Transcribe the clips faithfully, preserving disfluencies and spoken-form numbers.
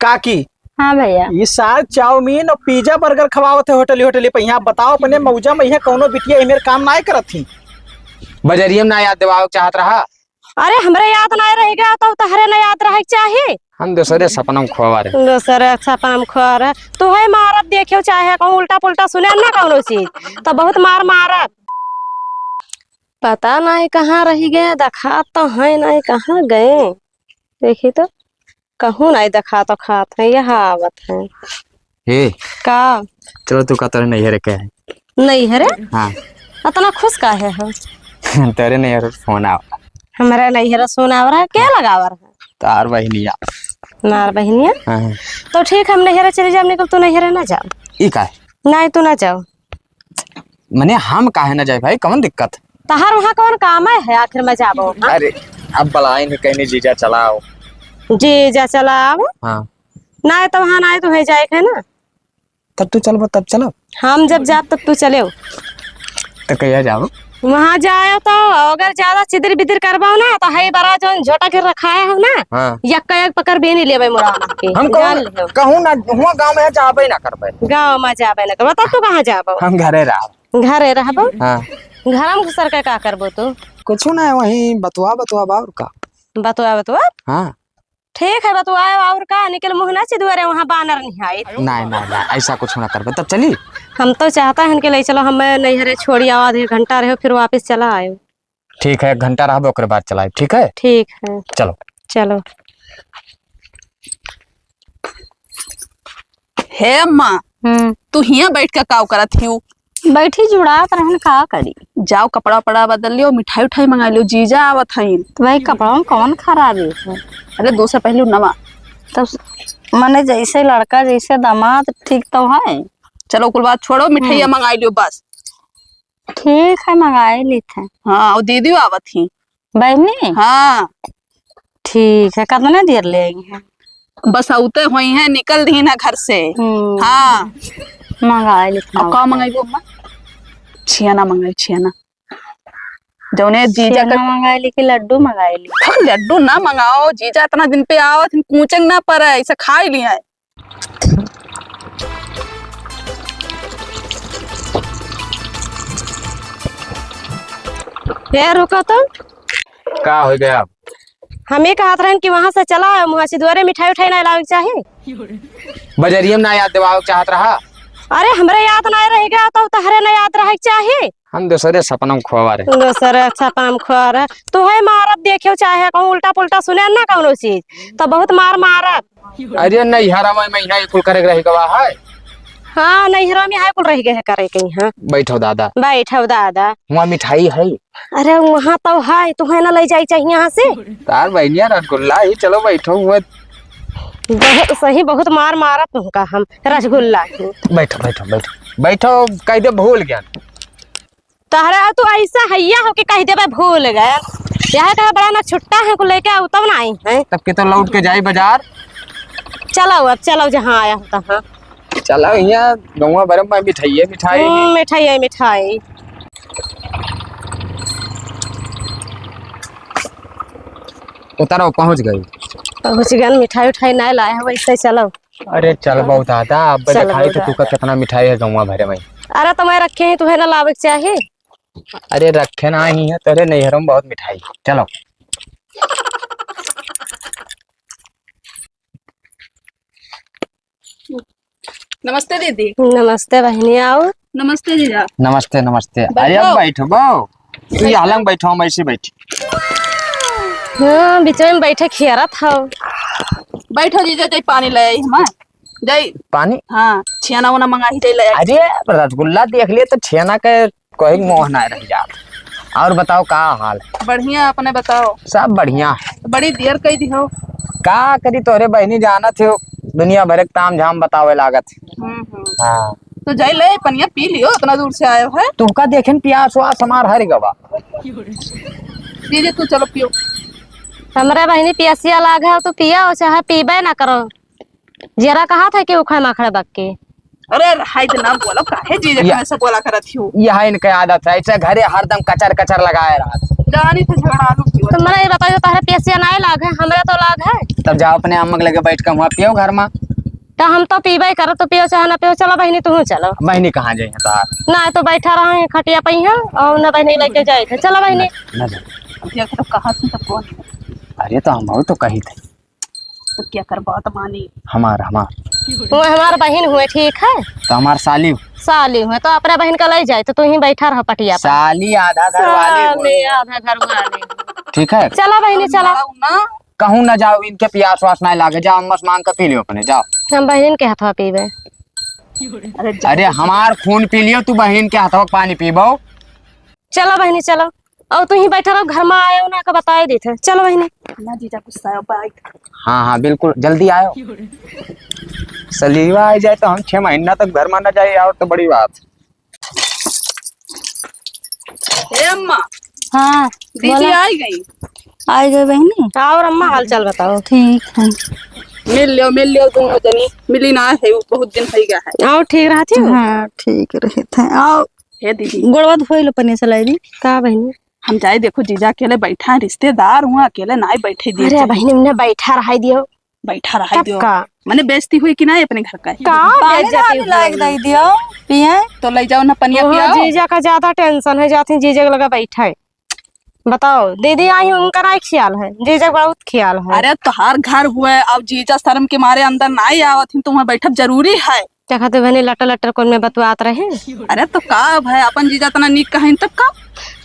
काकी। हाँ भैया। ई सार चाउमीन और पिज्जा बर्गर खवावत है होटली होटली पे। यहाँ बताओ अपने मौजा में, यहाँ कौनो बिटिया एमेर काम नाय करत ही। बजरिया में ना याद दिवावे के चाहत रहा। अरे हमरे याद नाय रह गया तो तहरे ना याद रहे के चाही। हम दूसरे सपना में खोवा रहे। दूसरे सपना में खोवा रहे। तू है मारब देखेउ चाहे कहूँ उल्टा पुल्टा सुने ना कौनो चीज तो बहुत मार मारब। पता नाय कहाँ रहि गए, देखात तो है नाय कहाँ गए। देखी तो, कहूँ नाय देखात तो खात है, यहाँ आवत है। हे। का? चलो तू का तोरे नैहरे के है। नैहरे? हाँ। अतना खुश काहे हो? तोरे नैहरे फोन आवा। हमरा नैहरे फोन आवा रहा, के लगावा रहा? तार बहिनिया। नार बहिनिया? हाँ। तो ठीक, हम नैहरे चली जाब, निकल तू नैहरे ना जाओ। ई का? नाय, तू ना जाओ। मने हम काहे ना जाए भाई, कौन दिक्कत? तहार वहाँ कौन काम है, है आखिर में जाबो, हाँ? अरे, अब बलाइन है, कहने जीजा चलाओ। जीजा चलाओ? हाँ। नाय तो वहाँ नाय तो है जाए के है ना। तब तू चलबो, तब चलो। हम जब जाब तब तू चलेउ। तो कहिया जाओ? वहाँ जाए तो अगर ज्यादा चिदिर बिदिर करबाओ ना तो है बड़ा जौन झोटा के रखाए हो ना, हाँ। यक्का एक पकड़ भी नहीं लेबे मुड़ा के। हम कहूँ, जान लियो। कहूँ ना, हुआ गाँव में जाबे ना करबे। गाँव में जाबे ना करबे, तब तू कहाँ जाबो? हम घरे रहब। घरे रहबो? हाँ। घर में घुसर के का करबो तू? कुछ ना, वहीं बतुआ बतुआ बा और का। बतुआ बतुआ? हाँ। ठीक है, बतुआ और का, निकल मुँह ना चिदुअरे, वहाँ बानर नहीं आए। नहीं, नहीं, नहीं, ऐसा कुछ ना करबे, तब चली। हम तो चाहता है इनके ले चलो, हम नैहरे छोड़ी आओ, आधे घंटा रहो, फिर वापस चला आयो। ठीक है, एक घंटा रहबो, ओकरे बाद चलाए, ठीक है? ठीक है। चलो। चलो। हे अम्मा, हम्म। तू हियां बैठ के काव करत हियो? बैठी जुड़ात रहन, का करी? जाओ कपड़ा वपड़ा बदल लियो, मिठाई उठाई मंगा लियो, जीजा आवत हईन। तो भाई कपड़ा में कौन खराबी है? अरे दो से पहले नवा। तब स-, मने जैसे लड़का जैसे दामाद ठीक तो है। चलो कुल बात छोड़ो, मिठाइया हम्म। मंगा लियो बस। ठीक है, मंगाए लेत है। हाँ, और दीदी आवत ही। बहनी? हाँ। ठीक है, कितना देर ले आई हैं? बस आउते हुई हैं, निकल दी ना घर से। हम्म। हाँ। मंगाए लेत है। और का मंगाई अम्मा? छियाना मंगाई, छियाना। जौने जीजा का छियाना मंगाए ली कि लड्डू मंगाए ली? लड्डू ना मंगाओ, जीजा इतना दिन पे आओ, फिर कूचंग ना पड़े, ऐसे खा ही लिया है। ए, रुको तो। का हो गया? हम ये कहत रहन कि वहाँ से चला आयो, वहाँ से दुआरे मिठाई उठाई ना लावे के चाही। बजरिया में ना याद दिवावे के चाहत रहा। अरे, हमरे याद ना रह गया तो तहरे ना याद रहे के चाही। हम दूसरे सपना में खोवा रहे। दूसरे सपना में खोवा रहे। तू है मारब देखेउ चाहे कहूँ उल्टा पुल्टा सुने ना कौनो चीज, तो बहुत मार मारब। अरे नैहरा में महीना ये कुल करे के रह गवा है। हाँ, नैहरा में है कुल रह गए है करे के यहाँ। बैठो दादा। बैठो दादा। वहाँ मिठाई है। अरे वहाँ तो है, तू है ना ले जाए चाहिए यहाँ से। तार बहनिया रसगुल्ला ही, चलो बैठो हुआ। बहुत सही, बहुत मार मारा तुमका हम रसगुल्ला ही। बैठो, बैठो, बैठो, बैठो, कह दे भूल गया। तहरा तू ऐसा हैया हो कि कह देबे भूल गए। यह कहा बड़ा ना छुट्टा है को लेके आऊ तब ना आई है। तब के तो लौट के जाई बाजार। चलो अब चलो जहाँ आया हो तहाँ। चलो यहाँ गौवा भर में मिठाई है, मिठाई। हम्म, मिठाई है, मिठाई। उतरो, पहुँच गई। पहुँच गए, मिठाई उठाई नहीं लाए हो, वैसे चलो। अरे चल बहुत दादा, अब चल देखाई बहुत तो तुका दादा। कितना मिठाई है गौवा भरे में। अरे तो मैं रखे ही, तुहे ना लावे के चाही। अरे रखे ना ही है, तेरे नैहरों में बहुत मिठाई। चलो। नमस्ते दीदी। नमस्ते बहिनी, आओ। नमस्ते जीजा। नमस्ते, नमस्ते। अरे अब बैठो। बैठबो। तू यहाँ लंग बैठो, हम ऐसे बैठी। हाँ, बीच में बैठे खियारत हो। बैठो जीजा, जाई पानी ले आई हमार। जाई। पानी? हाँ, छियाना उना मंगा ही जाई ले आई। अरे, रसगुल्ला देख लिए तो छियाना के कोई मोह ना रह जात। और बताओ का हाल? बढ़िया, अपने बताओ। सब बढ़िया। बड़ी देर कई दी हो। का करी तोरे बहनी जानत हो, दुनिया भर के ताम झाम बतावे लागत है। हम्म, हम्म। हाँ। तो जाई ले पनिया पी लियो, इतना दूर से आयो है। तुमका देखे न पियास वास हमार हर गवा। दीदी तू चलो पियो। हमरा बहनी पियसिया लाग है तो पिया हो चाहे पीबे ना करो। जरा कहा था कि उखड़ माखड़ बक के। अरे हाय तो ना बोलो, काहे जीजा या- के ऐसे बोला करत हो? यह इनके आदत है, ऐसे घरे हरदम कचर कचर लगाए रहत। जानी तो झगड़ा लू क्यों? तो मने ये बताइयो, तहरे पियसिया नाय लाग है, हमरा तो लाग है। तब जाओ अपने अम्मा के लगे बैठ के वहाँ पियो घर में। तो हम तो पीबे करो, तो पियो चाहे ना पियो, चलो बहिनी, तुहूँ चलो। बहिनी कहाँ जाई है तोहार? ना तो बैठा रहो खटिया पे ही, और ना बहिनी लेके जाए थे। चलो बहिनी। ना, ना जाओ। देख तो कहा थी तो कौन? अरे तो हम तो कही थे। तो क्या कर बात मानी? हमार, हमार। वो हमार बहिन हुए, ठीक है? तो हमार साली। साली हुए, तो अपने बहिन का ले जाए, तो तू ही बैठा रह पटिया पर। साली आधा घर वाली हुए। साली आधा घर वाली। ठीक है? चला बहिनी, चला। ना। कहूँ ना जाओ, इनके पियास वास नहीं लागे, जाओ अम्मा से मांग के पी लियो अपने, जाओ। हम बहिन के हथवा पीबे। अरे जा। अरे हमार खून पी लियो, तू बहिन के हथवा के पानी पीबो। चलो बहिनी, चलो। और तू ही बैठा रहो, घर में आए हो ना, का बताए देते। चलो बहिनी। ना जीजा, गुस्सा है, बैठ। हाँ, हाँ, बिल्कुल, जल्दी आयो। सलीवा आ जाए तो हम छह महीना तक घर में ना जाए, और तो बड़ी बात। ए अम्मा। हाँ, दीदी बोला। आई गई। आई गई बहिनी। और अम्मा हाल चाल बताओ। ठीक है। मिल लियो, मिल लियो दोनों जनी। मिली ना है, वो बहुत दिन हो गया है। और ठीक रहती हो? हाँ, ठीक रहते हैं। और हे दीदी। गोड़वा धोई लो, पनिया चलाई दी। का बहिनी? हम जाए, देखो जीजा अकेले बैठा है, रिश्तेदार हुआ, अकेले नाई बैठे दिए अरे जाए। बहिनी, उन्हें बैठा रहाई दियो। बैठा रहाई तब दियो। का? मने बेइज्जती हुई कि ना अपने घर का? का पानी बेइज्जती वानी हुई? लाग दई दियो, पिए। तो ले जाओ ना पनिया ओहो, पियाओ। जीजा का ज्यादा tension है, जाती जीजा के लगा बैठा है। बताओ, दीदी आई, उनका नाई ख्याल है, जीजा का बहुत ख्याल है। अरे तोहार घर हुए, अब जीजा शर्म के मारे अंदर नाई आवत ही, तुम्हें बैठब जरूरी है। देखा तो बहनी लटर लटर कौन में बतुआत रहे। अरे तो का अब है, अपन जीजा इतना नीक कहिन तब का?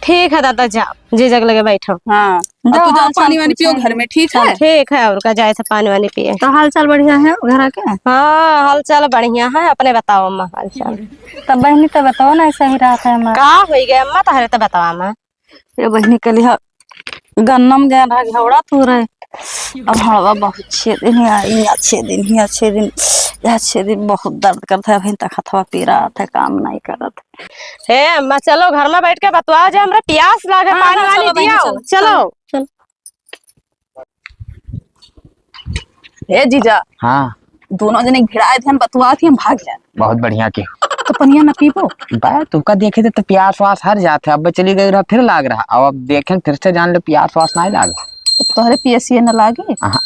ठीक है दादा, जाओ जीजा के लगे बैठो। हाँ, अब जाओ, तू जाओ, हाल चाल पानी वानी पूछो। पियो घर में, ठीक है? ठीक है, और का जाए थे पानी वानी पिए। तो हाल चाल बढ़िया है घर के? हाँ, हाल चाल बढ़िया है, अपने बताओ अम्मा हाल चाल। तब बहनी तो बताओ ना, सही रहत है अम्मा। का होई गए अम्मा, तहरे तो बतावा अम्मा। ये बहिनी कहली ह, गन्ना में गया रहा, घेवड़ा तू रहे। अब हड़वा बहुत छह दिन ही आई, या छह दिन ही, या छह दिन, या छह दिन बहुत दर्द करता है, अभी तक हथवा पीरा है, काम नहीं करत। हे अम्मा, चलो घर में बैठ के बतुआ जाए, हमरा प्यास लागे, हाँ, पानी हाँ, वानी चलो बहिनी, दियाओ। चलो, चलो। चलो। हे जीजा। हाँ। दोनों जने भिड़ाए थे, हम बतुआ थे, हम भाग जाए। बहुत बढ़िया की। तो पनिया न पीबो? बा, तुका देखे थे तो प्यास वास हर जात है। अब चली गई रहा, फिर लाग रहा। अब, अब देखें, फिर से जान ले, प्यास वास नहीं लाग। तो तोहरे पियसिए न लागे? हाँ।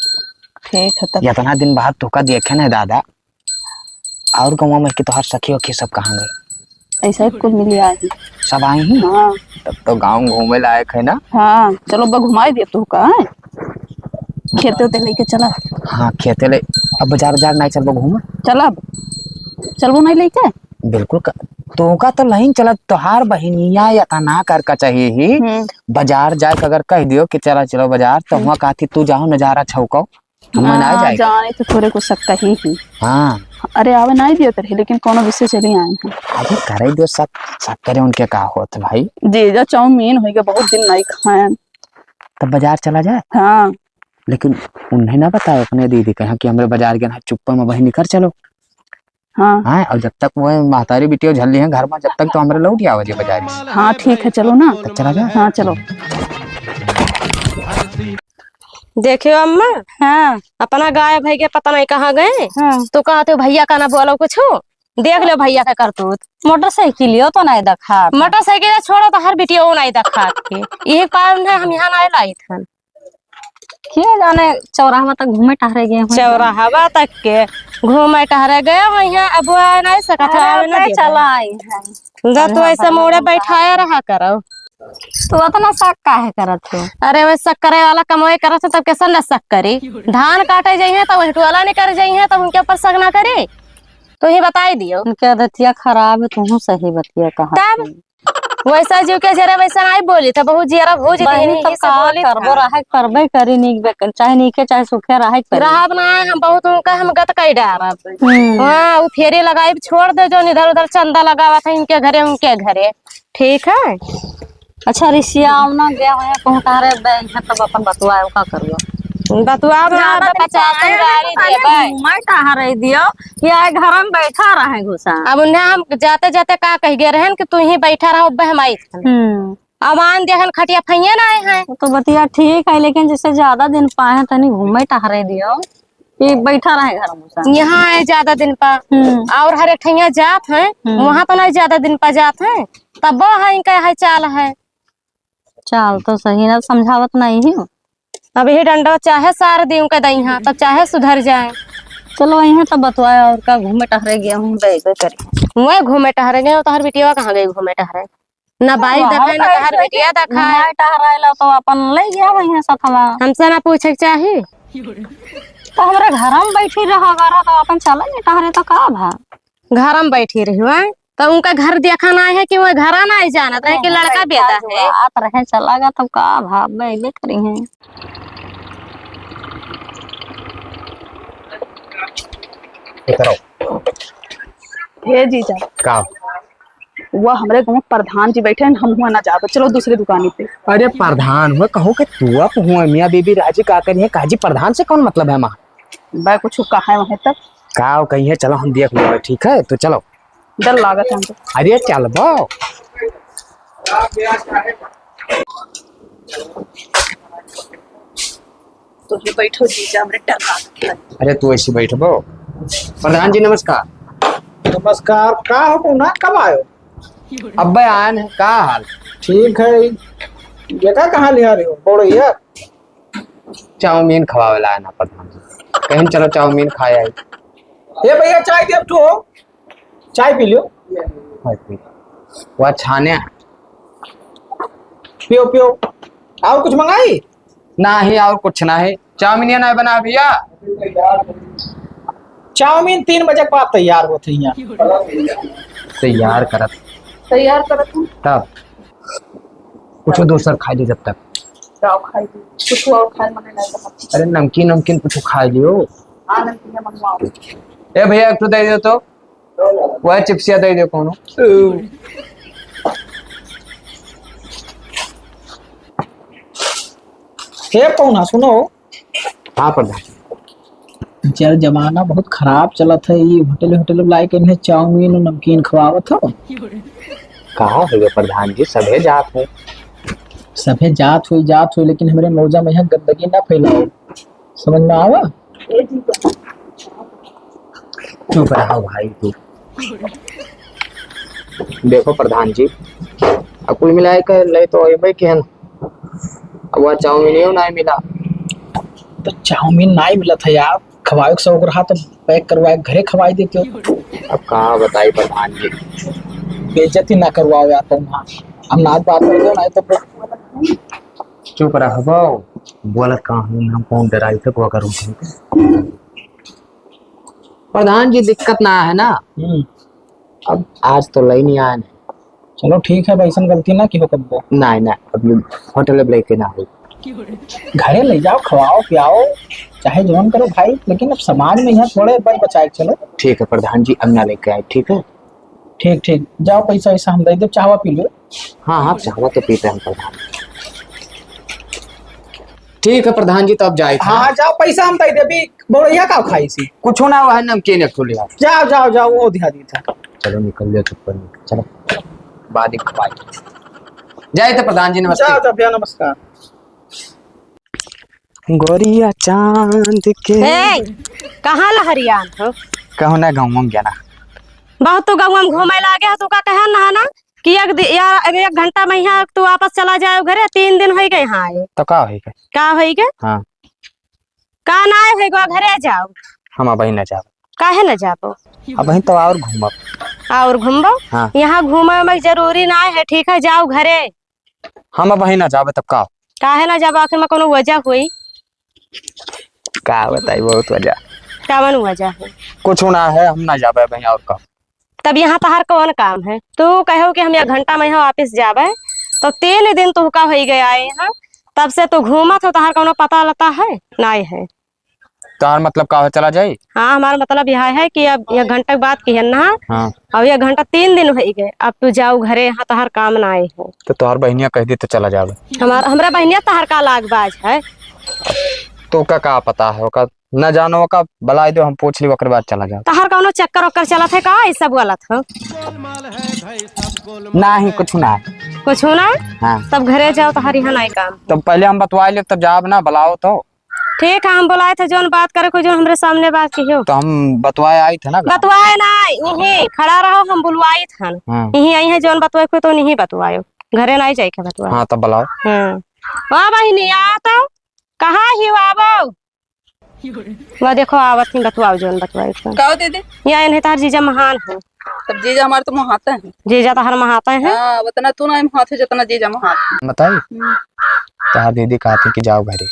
ठीक है तब। इतना दिन बाद तुका देखे न दादा। और गौवा में के तोहार सखी वखी सब कहाँ गए? ऐसा ही कुल मिली आई। सब आई ही? हाँ। तब तो गाँव घूमे लायक है ना? हाँ, चलो बा घुमाई दे तू का, हैं? खेते उते लेके चला। हाँ, खेते ले। अब बाजार उजार नहीं चलबो घूमे? चलब। चलबो नहीं लेके? बिल्कुल क-, तोका तो नहीं चलत, तोहार बहिनिया इतना कर का चाहिए ही। हम्म। बाजार जाए के अगर कह दियो कि चला चलो बाजार, तो हम्म। हुआ कहती तू जाओ नजारा छौको। हम ना हाँ, जाए। जाने तो थोड़े को शक ही ही। हाँ। अरे, आवे नाई दियो तरह, लेकिन कोनो विषय चली आए हैं। अरे, करे दियो शक, शक करे उनके का होत भाई? जीजा चाउमीन होई गया, बहुत दिन नहीं खाए। तब बाजार चला जाए? हाँ। लेकिन उन्हें ना बताओ अपने दीदी के यहाँ कि हमरे बाजार के ना चुप्पा में वही निकर चलो। हाँ। हाँ, और जब तक वो महतारी बिटिया झल्ली हैं घर में, जब तक तो हमरे लौट आवे जे बाजार से। हाँ, ठीक है, चलो ना। तो चला जाए? हाँ, चलो। देखियो अम्मा, हाँ। अपना गाय भाई के पता नहीं कहाँ गए। हाँ। तो कहते हो भैया का ना बोलो कुछ, देख लो भैया का करतूत। मोटरसाइकिलियो तो नहीं देखा। मोटरसाइकिल छोड़ो तो हर बिटियो नहीं देखा के। यही कारण है हम यहाँ नहीं लाई थन। के जाने चौराहा तक घूमे टहरे गए हों। चौराहा तक के घूमे टहरे गए हों, यहाँ अब वो आ नहीं सकत है, अरे, आवे ना अपने देबे। चला आई है। जा तू ऐसे मोड़े बैठाया रहा करो। तू अतना शक काहे करत हो? अरे, वो शक करे वाला कमवे करत हो, तब कैसन न शक करी? धान काटे जइहे, तब वही टोला निकर जइहे, तब उनके ऊपर शक ना करी? तू ही बताई दियो। उनके आदतिया खराब है, तू सही बतिया कहा तब? वैसा जीव के जरे वैसा नहीं बोली, तब बहुत जियरा भूज बहिनी, देनी, तब इसे का बोली करबो, था। रहे करबे करी, नीक बेकन, चाहे नीके, चाहे सुखे रहे करी। रहब ना, हम बहुत उनका हम गत कई डारब। हम्म। हाँ, वो फेरी लगाई, छोड़ दे, जो इधर उधर चंदा लगावा था, इनके घरे, उनके घरे। ठीक है। अच्छा, रिसियाव ना गया हो, कहूँ कहाँ रहे बे, यहाँ तब अपन बतुआए, का करियो? बतुआब ना, ज्यादा अब दिन पचास चाहे गाड़ी ना देबै। घूमे टहरे दियो, कि आए घर में बैठा रहे घुसा। अब उन्हें हम जाते जाते का कह गए रहन कि तू ही बैठा रहो, अब हम आई थन। हम्म। अब आन देहन खटिया फैया ना आए हैं। वो तो बतिया ठीक है, लेकिन जैसे ज्यादा दिन पाए हैं, तनी घूमे टहरे दियो। कि बैठा रहे घर में सा। यहाँ है ज्यादा दिन पा। हम्म। और हर एक ठैया जात है, हम्म। वहाँ तो नहीं ज्यादा दिन पा जात है, तब वो है इनका है चाल है। चाल तो सही ना, समझावत नहीं है। अब यही डंडा चाहे सार दी उनका दई हाँ, तब चाहे सुधर जाए। चलो, यहीं तो बतवाए, और का, घूमे टहरे गया हूँ, बे, बे करी। वह घूमे टहरे गए, तोहर बिटिया कहाँ गई घूमे टहरे? ना बाइक देखाए, ना तोहर बिटिया देखाए। घूमे टहराए ला तो अपन ले गया वहीं सथवा। हमसे ना पूछे के चाही। तो हमरे घर में बैठी रहा, अगर तो अपन चले नहीं टहरे तो का भा? घर में बैठी रही हुआ। तो उनका घर देखा ना है कि वो घरा ना है जानत रहे कि लड़का बेटा है। आप रहे चला गया तब का भाव में अइबे करी हैं। इधर आओ। हे जीजा। का? वो हमरे गाँव प्रधान जी बैठे हैं, हम हुआ ना जाबे, चलो दूसरी दुकानी पे। अरे प्रधान हुआ कहो कि तू आप हुआ मियाँ बीबी राजी का करिए, काजी प्रधान से कौन मतलब है माँ? बा कुछ कहा है वहीं तक। का कहीं है, चलो हम देख लेंगे, ठीक है, तो चलो। डर लागत है हमको। अरे चलबो। तो ये बैठो जीजा, हमरे डर लागत है। अरे तू ऐसे बैठबो। प्रधान जी नमस्कार। नमस्कार, का हो ना, कब आयो? अब्बे आयन है, का हाल? ठीक है। ये का कहाँ लिहा रहे हो? बड़ो ये चाउमीन खवावे ला है ना प्रधान जी, कहीं चलो चाउमीन खाए आई। ए भैया, चाय दे तो, चाय पी लियो। हाँ, पी। वह छाने। पियो, पियो। और कुछ मंगाई? नाही, और कुछ नाही। चाउमीन ये नाही बना भैया। चाउमीन तीन बजे के बाद तैयार होत है यहाँ। तैयार करत। तैयार करत हूँ। तब कुछ दूसर खाई ली जब तक। का खाई ली? कुछ और खाए मने नहीं तो। अरे नमकीन, नमकीन कुछ खाई लियो। हाँ, नमकीन मंगवाओ। ए भैया, एक तो दे दो तो। वह चिप्सिया दे दो कोनो। हे पहुना, सुनो। हाँ प्रधान। यार, जमाना बहुत खराब चलत है, ये होटल, होटल बुलाए के इन्हें चाउमीन और नमकीन खवावत हो। कहाँ हो गए प्रधान जी, सभे जात हो। सभे जात हो, जात हो, लेकिन हमरे मौजा में यहाँ गंदगी ना फैलाओ, समझ में आवा? चुप रहा भाई तू। देखो प्रधान जी, अब कुल मिलाए के ले तो अइबे के हन, अब वह चाउमीनियो नाहीं मिला। तो चाउमीन नाहीं मिलत है यार, खवाए के शौक रहा तो पैक करवाए के घरे खवाए देते हो। अब का बताई प्रधान जी। बेइज्जती ना करवाओ यार तुम, हाँ। हम नाच बात कर दो, नाहीं तो फिर चुप रहबो, बोलत का हूँ, हम कौन डराई थे, को करूँ। प्रधान जी, दिक्कत ना है ना? हम्म। अब आज तो लई नहीं आए ना। चलो ठीक है, अब ऐसन गलती ना किहो कब्बो। नहीं, नहीं, अब होटल अब लेके ना हो। घरे ले जाओ, खवाओ, पियाओ, चाहे जौन करो भाई, लेकिन अब समाज में यहाँ थोड़े बच बचाए के चलो। ठीक है प्रधान जी, अब ना लेके आए, ठीक है? ठीक, ठीक, जाओ, पैसा वैसा हम दे देब, चाहवा पी लो। हाँ, हाँ, चाहवा तो पीते हैं प्रधान। ठीक है प्रधान जी, तो अब जाए थे। हाँ, हाँ, जाओ, पैसा हम दे देबी, बउरइया का खाई सी? कुछ ना, वह नमकीन एक ठो लिया। जाओ, जाओ, जाओ, वो दिया दी था। चलो निकल जाओ, चप्पल निकल, चलो। बाद में खवाए। जाए थे प्रधान जी, नमस्ते। जाओ, जाओ भैया, नमस्कार। गोरिया चांद के। ए, कहाँ लहरियान हो? कहूँ ना, गाँव में गया ना। बहुत तो गाँव में घूमे लागे हो, तू का कहे ना, ना कि एक दि-, या, एक घंटा में यहाँ तू वापस चला जाए घरे, तीन दिन होई गए यहाँ आए। तो का होई गए? का होई गए? हाँ। का ना आए होई गए, घरे जाओ। हम अबही ना जाओ। काहे ना जाबो? अबही तो और घूमब। और घूमबो? हाँ। यहाँ घूमे में जरूरी ना है, ठीक है, जाओ घरे। हम अबही ना जाबे तब का? काहे ना जाबे, आखिर में कोनो वजह होई? का बताई, बहुत वजह। कावन वजह है? कुछ ना है, हम ना जाबे अबही, और का? तब यहाँ तहार कौन काम है? तू कहो कि हम एक घंटा में यहाँ वापस जाबे, तो तीन दिन तू का होई गया है यहाँ, तब से तू घूमत हो, तहार कोनो पता लता है? नाहीं है। तोहार मतलब का हो, चला जाई? हाँ, हमार मतलब यह है कि अब एक घंटा के बात किहन ना। हाँ। अब एक घंटा तीन दिन होई गए, अब तू जाओ घरे, यहाँ तोहार काम ना आए हो। तो तोहार बहनिया कह दी तो चला जावे। हमार, हमरा बहनिया तोहार का लागबाज है? तो का, का पता है ओका, न जानो ओका, बुलाए दो, हम पूछ ली, ओकर बाद चला जाओ। तोहार कौनो चक्कर ओक्कर चलत है का, ऐसा बोलत हो? नहीं, कुछ ना। कुछ ना? हाँ। तब घरे जाओ, तोहार यहाँ नहीं काम। तब पहले हम बतवाए ले, तब जाब ना, बुलाओ तो। ठीक है, हम बोलाए थे, जौन बात करे को, जौन हमरे सामने बात किहो। तो हम बतवाए आई थे ना। बतवाए ना, यहीं खड़ा रहो, हम बुलवाई थे। हाँ। यहीं आई है, जौन बतवाए को तो नहीं बतवायो। घरे नाहीं जाइके बतुआ। हाँ, तब बुलाओ। हाँ। ओ बहिनी, आ तो। कहाँ ही आवो? वो देखो, आवत ही, बतुआओ, जौन बतुआई तो। का हो दीदी? या इन्हें तोहार जीजा महान है। तब जीजा हमार तो महाते हैं। जीजा तोहार महाते हैं। हाँ, उतना तू ना महाते जितना जीजा महाते हैं। बताई? हम्म। तोहार दीदी कहती कि जाओ घरे।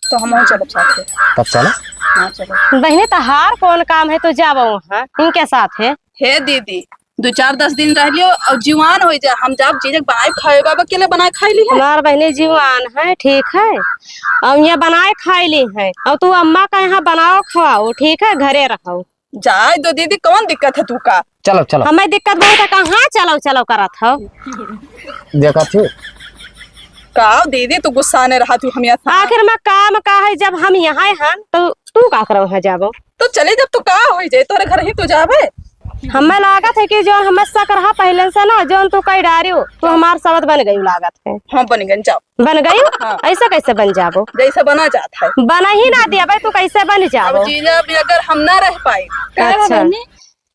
तो हम चलब साथे। तब चलो। हाँ, चलो। बहिनी, तोहार कौन काम है, तो जाओ वहाँ, इनके साथ है। हे दीदी, दो चार दस दिन रह लियो और जीवान हो जाए, हम जाब जीजा के बनाए खाए, बाबा के लिए बनाए खाए ली है। हमार बहिनी जीवान है, ठीक है, और ये बनाए खाए ली है, और तू अम्मा का यहाँ बनाओ खवाओ, ठीक है, घरे रहो। जाए दो दीदी, कौन दिक्कत है तू का? चलो, चलो। हमें दिक्कत बहुत है, कहाँ चलो, चलो करत हो? देखा थी। का दीदी, तू गुस्सा नहीं रहा, तू हम यहाँ से आखिर में काम का है, जब हम यहाँ हैं, तो तू का करो है जाबो? तो चले जब तो का होई जाए, तोरे घर ही तो जाबे। हमें लागत है कि जौन हमें शक रहा पहले से ना, जौन तू कई डारियो, तू हमार सवत बन गई लागत है। हाँ, बन गई, जाओ। बन गई? हाँ। ऐसे कैसे बन जाबो? जैसे बना जात है। बना ही ना दिया भाई, तू कैसे बन अब जाबो? जीजा भी अगर हम ना रह पाई। अच्छा। बहिनी?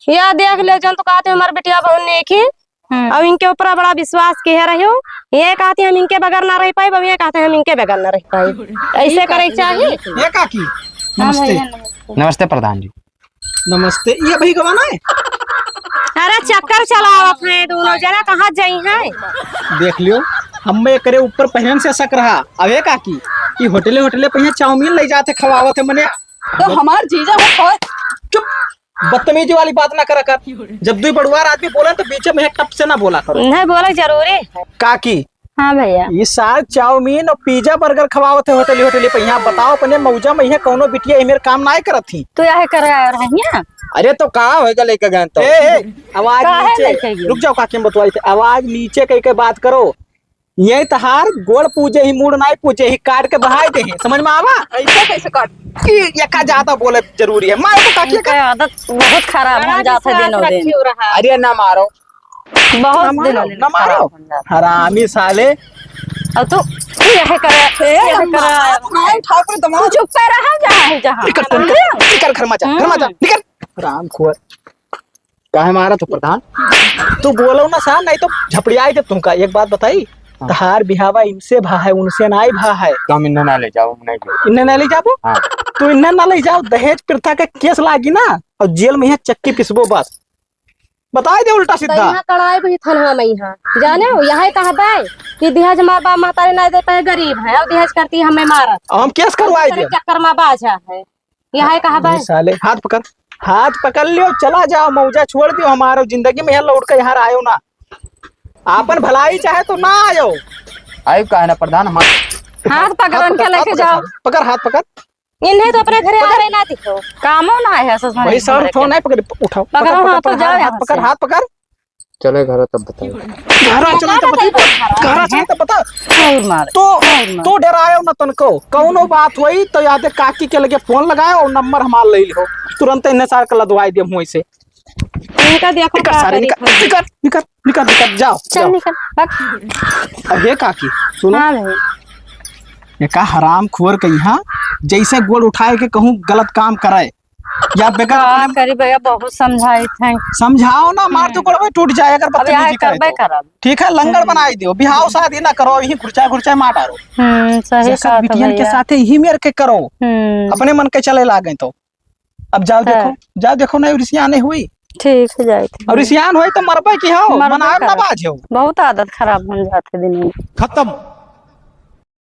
या देख ले, जौन तू कहते हमार बिटिया बहुत नेक ही। हम्म। अब इनके ऊपर बड़ा विश्वास किहे रह्यो। ये कहते हम इनके बगैर ना रह पाइब, अब ये कहते हम इनके बगैर ना रह पाइब। ऐसे करे के चाही। ये काकी, हाँ नमस्ते। भैया, नमस्ते। नमस्ते प्रधान जी। नमस्ते। ये भाई गवाना है? अरे चक्कर चलावत हैं दोनों जना, कहाँ जाई हैं? देख लियो, हमें एकरे ऊपर पहले से शक रहा। अब ये काकी, ये होटले होटले पे यहाँ चाउमीन ले जाते खवावत है मने। तो हमार जीजा हो, चुप। बदतमीजी वाली बात ना करा कर। जब दुई बड़ुआर आदमी बोले तो बीच में टप से ना बोला करो। नहीं बोला जरूरी है। काकी, हाँ भैया। ये सार चाउमीन और पिज्जा बर्गर खवावत है होटली होटली पे। यहाँ बताओ अपने मौजा में, यहाँ कौनो बिटिया ये मेरे काम ना करत थी। तो यह करे आ रही है? अरे तो का होएगा लेके गए तो? ए, ए, आवाज काहे नीचे। लेके गए? रुक जाओ काकी, हम बतवाई थे। आवाज नीचे कह के बात करो। ये तहार गोड़ पूजे ही, मूड़ नाई पूजे ही, काट के बहाई दे ही। समझ में आवा? ऐसे कैसे काट? ई, ये का ज्यादा बोले जरूरी है? मार तो काकी इनका का। आदत बहुत खराब बड़ा बन जात है विश्वास दिनों दिन। रखे हो रहा। अरे ना मारो। बहुत ना दिनों मारो, दिन ना मारो। खराब बन जात है। हरामी साले। और तू, तू यह करे, ए, यह करे। मार, मार, उठा के दमाग। तू चुप कर रहा, जहाँ है, जहाँ। निकल, तू निकल, निकल घर में जा, घर में जा, हम्म। निकल। हरामखोर। काहे मारा तू प्रधान? तू बोलो ना सा, नहीं तो झपड़ियाई देब तुमका। एक बात बताई, हाँ। तहार बिहावा इनसे भा है, उनसे नाई भा है। तो हम इन्हें ना ले जाओ, हम नहीं जाओ। इन्हें ना ले जाबो? हाँ। तू इन्हें ना ले जाओ, दहेज प्रथा का केस लागी ना, और जेल में यहाँ चक्की पिसबो बस। बताई दे उल्टा तो सीधा। यहाँ कड़ाई भी थनवा में यहाँ। जाने हो, यहाँ कहा बाय कि दहेज माँ बाप महतारी ना दे पाए, गरीब है, और दहेज करती हमें मारत। हम केस करवाई दे। चक्कर में बाझा है। यह है कहाँ अरे बा? साले, हाथ पकड़, हाथ पकड़ लियो, चला जाओ, मौजा छोड़ दियो हमारो, जिंदगी में यहाँ लौट के यहाँ आयो ना। आपन भलाई चाहे तो ना आयो। आयो काहे ना प्रधान, हम हाथ पकड़, हाथ उनके पकड़, लेके हाथ पकड़, जाओ। पकड़, हाथ पकड़। इन्हें तो अपने घरे पकड़। आवे ना दिखो। कामो ना है ससुर भाई, सर, फोन है, पकड़, उठाओ, पकड़ो, पकड़, हाँ, तो पकड़, जाओ हाथ यहाँ पकड़, से। हाथ पकड़। चले घर तब बताओ। घर आ, चले तब बताओ। घर आ, चले तब बता। और मार, तो, और मार। तो डरायो न तनको। कौनो बात होई तो यादे काकी के लगे फोन लगायो और नंबर हमार ले लियो। तुरंत इन्हें सार के लदवाई दे मुँह से। इनका देखो निकल का सारे, करी निकल, है। निकल, निकल, निकल, निकल, जाओ, चल जाओ। निकल, भाग। अब हे काकी, सुनो। हाँ भाई। ये का हरामखोर कहीं, हाँ? जैसे गोड़ उठाए के कहूँ गलत काम करे। या बेगर का अपने करी भैया, बहुत समझाइत है। समझाओ ना, मार तो हम्म। गोड़वे टूट जाए अगर अब बदतमीजी यहाँ करे करबे तो। करब। ठीक है, लंगड़ हम्म। बनाई दियो, बिहाव शादी ना करो, यही घुरचा घुरचा मार डारो। हम्म, सही जैसा कहा तो बिटियन के भैया। साथे यही मेर के करो, हम्म। अपने मन के चले लागे तो। अब जाओ हाँ। देखो, जाओ देखो ना, रिसियान हुई। ठीक है, जाइत है। और रिसियान हुई तो मरबे की हो, मरबे मनाए ना करब। बाज हो। बहुत आदत खराब हो जात है दिन में। खत्म।